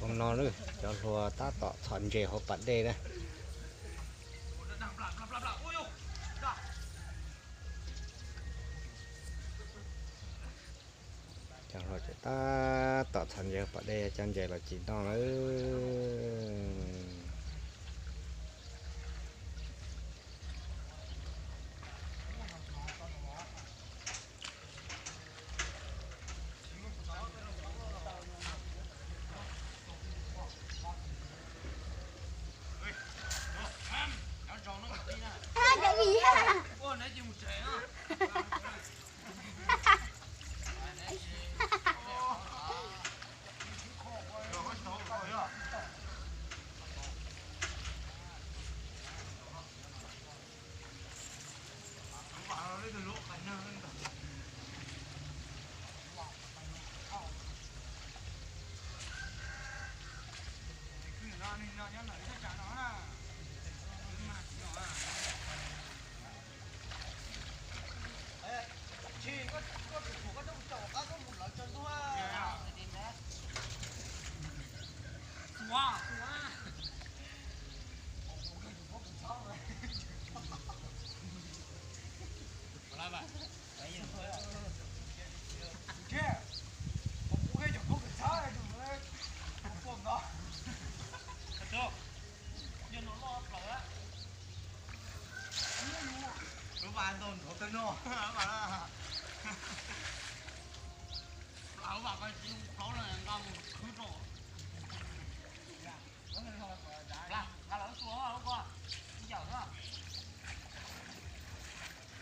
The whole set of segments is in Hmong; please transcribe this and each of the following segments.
Hnub no cov hluas tab tom txhos ntses hauv pas dej na. Cov hluas tseem tab tom txhos ntses hauv pas dej, cov ntses los tsis noj lawm.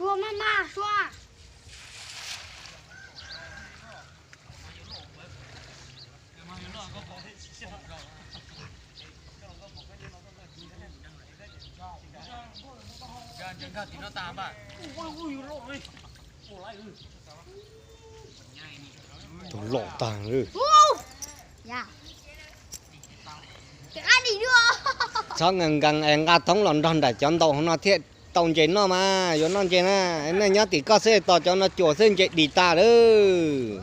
Sua maj maj sua. Tus loj tag. Txhob nkees nkees es nqa thoob los nrog nraim cov ntaus hauv no thiaj tau ntses noj mas, yuav noj ntses na. Nej nyob tim koj xwb tos cov no cuam xwb ntses dim tas lawm.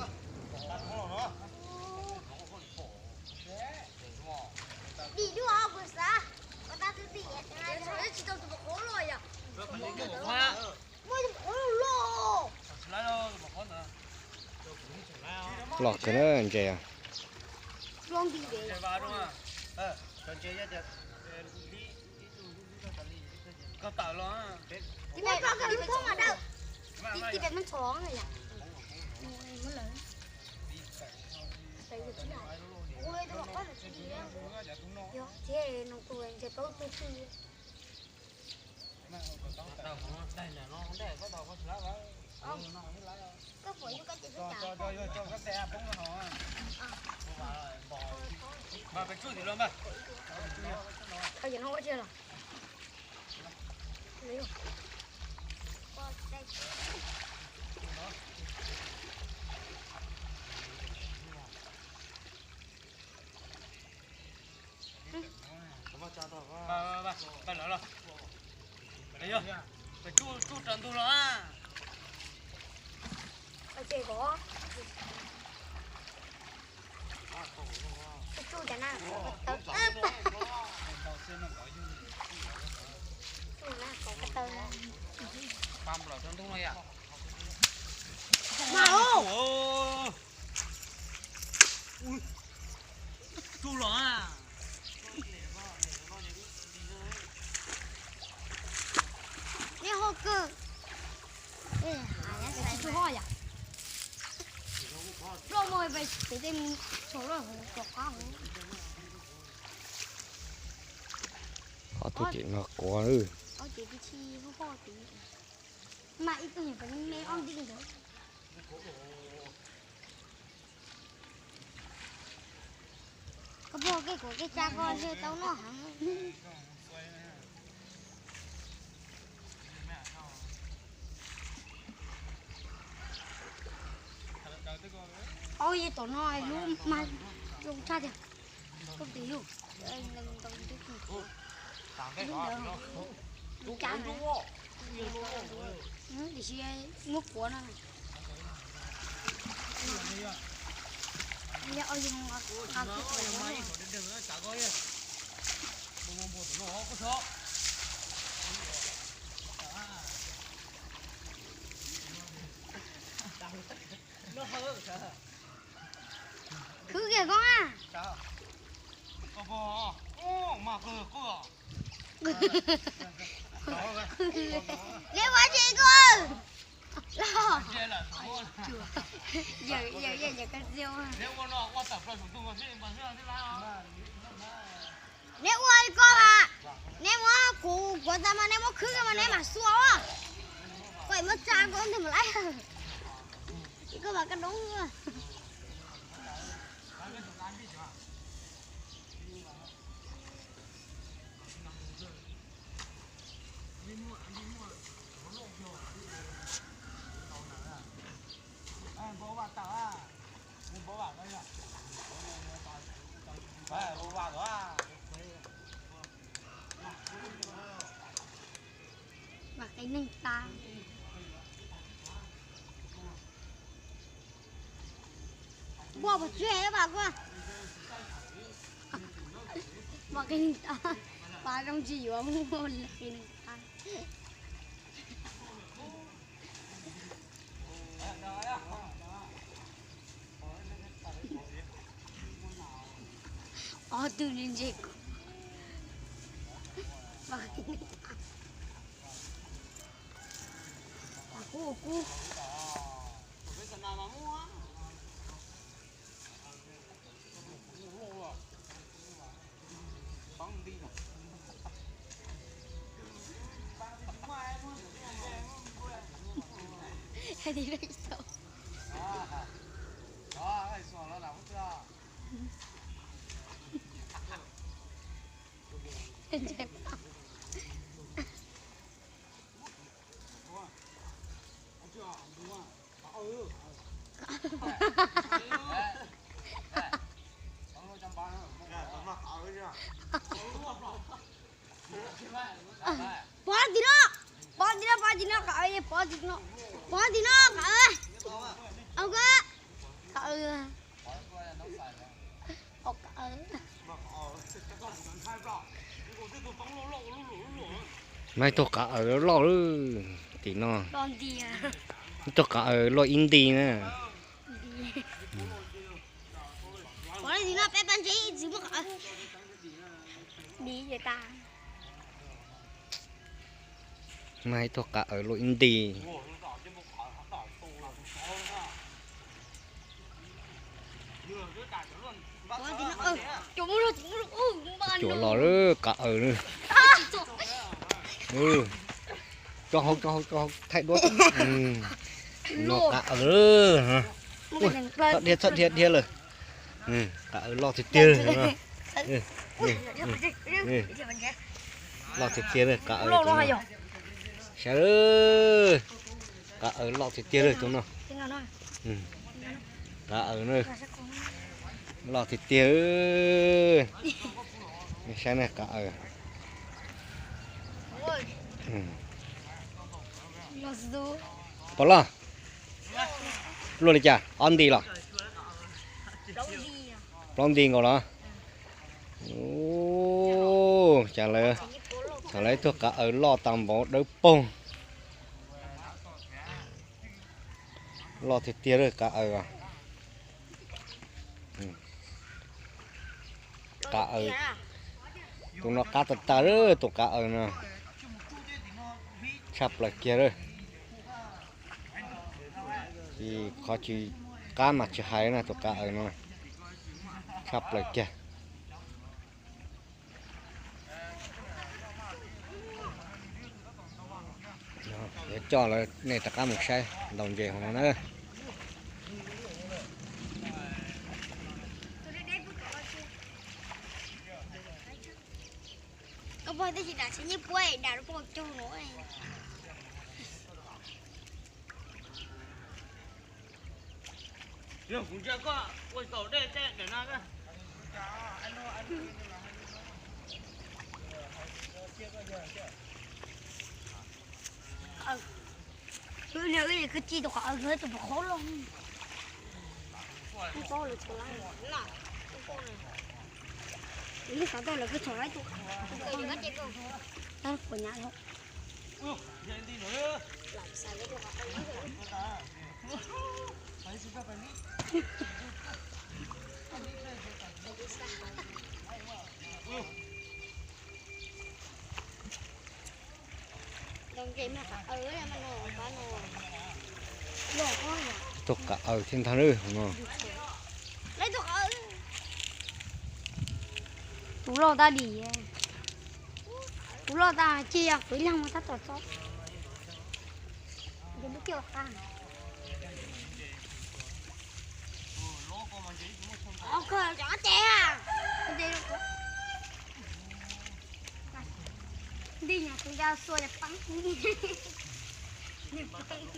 Loj kawg na ntses. Tsuj rau ntug los. Tsuj los. Neb ho kawg. Tsuj ho yom. Loj mus pem tej tsaus loj hauv, rov qab hauv. Ob tug tim no quav. Ob tug tim tsis ho ho tim. Mas ib tug nyuam qhuav me ob nti ntawd. Koj pog kej kuav kej tsa koj thiaj tau noj heev. Ob yog tom no lub mas zoo tshaj tiag. Koj tus yug ntawd, lub cab ntawd, tiam sis muab quav no. Khwb kiag koj a. Neb ua tsi koj? Yawm yawm yawm koj txiv. Neb ua li koj mas, neb muab kuv kuav tas mas neb muab khwb mas neb mam xua. Koj muab tsa koj ntag mas lawm. Koj mas koj doob. Vam qe neeg tas. Npog pov tseg vas koj. Vam qe neeg tas, pab zoo tsis yuav muaj qe neeg tas. Ob tug ntse ntse kuv. Kuv kuv. Pov tim no, pov tim no, pov tim no, pov tim no, pov tim no, pov tim no, qav. Qav. Mas ib tug qav aws loj loj tim no. Ib tug qav aws loj ib nti na. Mas ib tug qav aws loj ib nti. Cuam los qav aws. Tso hauv, tso hauv, tso hauv, thaij duab. No qav aws. Txhob dhia, txhob dhia, dhia lawm. Qav aws loj tiag tiag. Loj tiag tiag, qav aws. Saib, qav aws loj tiag tiag tus no. Qav aws na, loj tiag tiag. Saib na, qav aws. Puas loj? Luaj li cas, ob nti los? Plaub nti nkaus los? Cas lawv, thaum lawv ib tug qav aws loj tas npaum dawb paug. Loj tiag tiag lawm qav aws. Qav aws, tus no qab tas tas lawm, tus qav aws no tshaj plaws kiag lawm. Ces qhov tsis qab mas tsis hais na, tus qav aws no tshaj plaws kiag. Yuav coj lawv nej rov qab mus saib ntaus ntses hauv no na. Wb niag wb li kwv tij tus qhov tus qhov loj. Ib paub lawv tshuav lawm. Ib xav tau lawv kuj tshuav lawm tus. Tab puas nyam lawm. Tug qav aws thiab ntag lawm no. Tus loj tag dim, tus loj tag ces yog kuv ib leeg mus tab tom txob. Nti nyuam tus yau xua pab, nws pab kiag pab ntawd.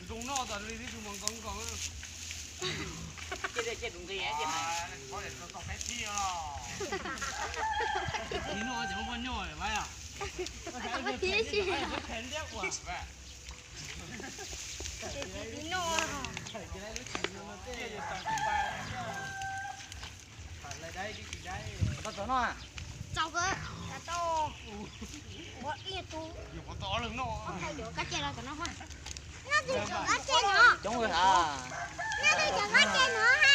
Zoo noj tas li tib tug mas nkoos nkoos. Tsis noj ces muab noj mas. Tau txaus noj. Tau, ua ib tug. Yuav kab ce los txaus noj. Noj twg txaus kab ce no. Coob ha. Noj twg txaus kab ce no ha.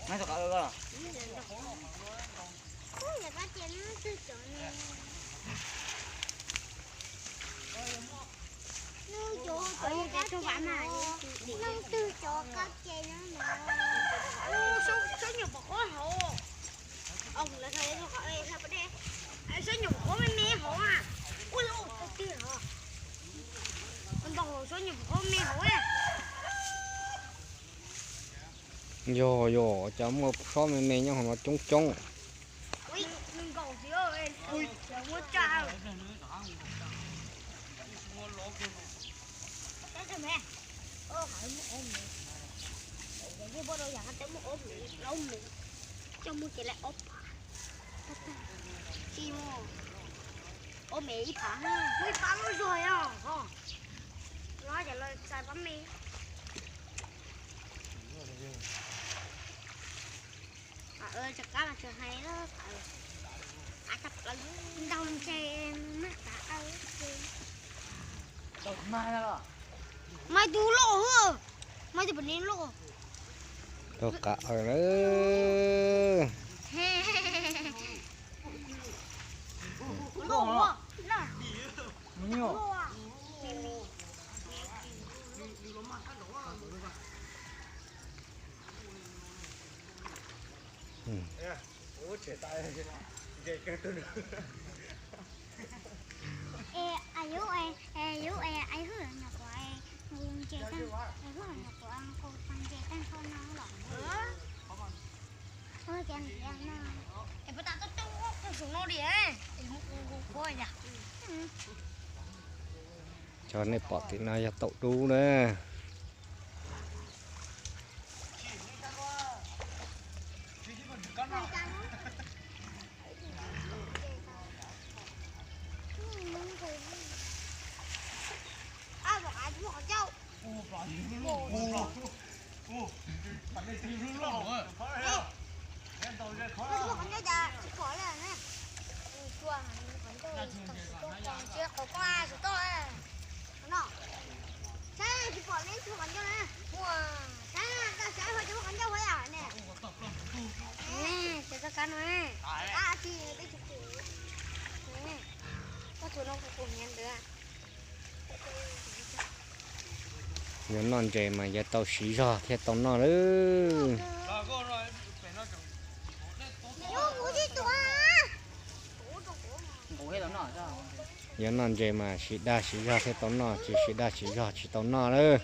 Noj txaus kab ce no twg txaus ne. Noj twg txaus kab ce no. Saib nyuam pom qhuav hauv. Saib nyuam pom qhuav me me hauv. Ua ua tau tiag hauv. Ntau hauv saib nyuam pom qhuav me hauv. Yog yog, cas muaj sob me me nyob hauv no coob coob. Coj mus ces lawv ob phav. Tsis muaj. Ob me ib phav na, ib phav lub zog os. Los ces lawv txais pab me. Tov qab los tsis hais lawm, qab tshaj plaws, ntaus ntses mas qab. Mas tus loj, mas tus pom ne loj. Tau qab lawm. Cov nej pom tim no yog taum dub na. Yuav noj ntses mas yuav tau siv zog thiaj tau noj lawm. Yog noj ntses mas siv dag siv zog thiaj tau noj, tsis siv dag siv zog tsis tau noj lawm.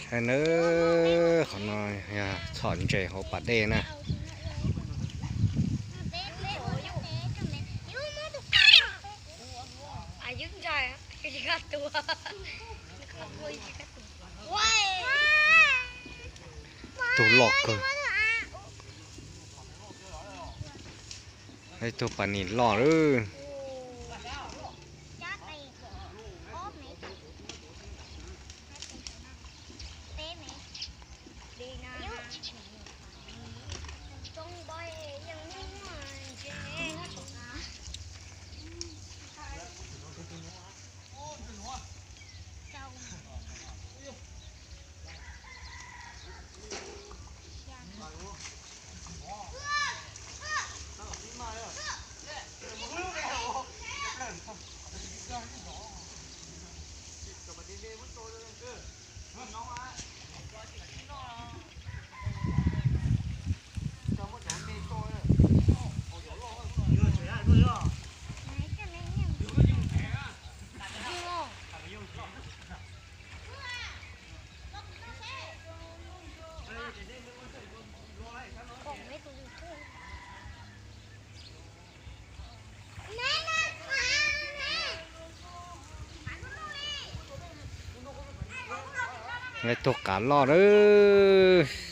Saib nawb, qhov no yog txhom ntses hauv pas dej na. Tug loj kawg. Ib tug pas nis loj lawm. Ib tug qav loj lawm.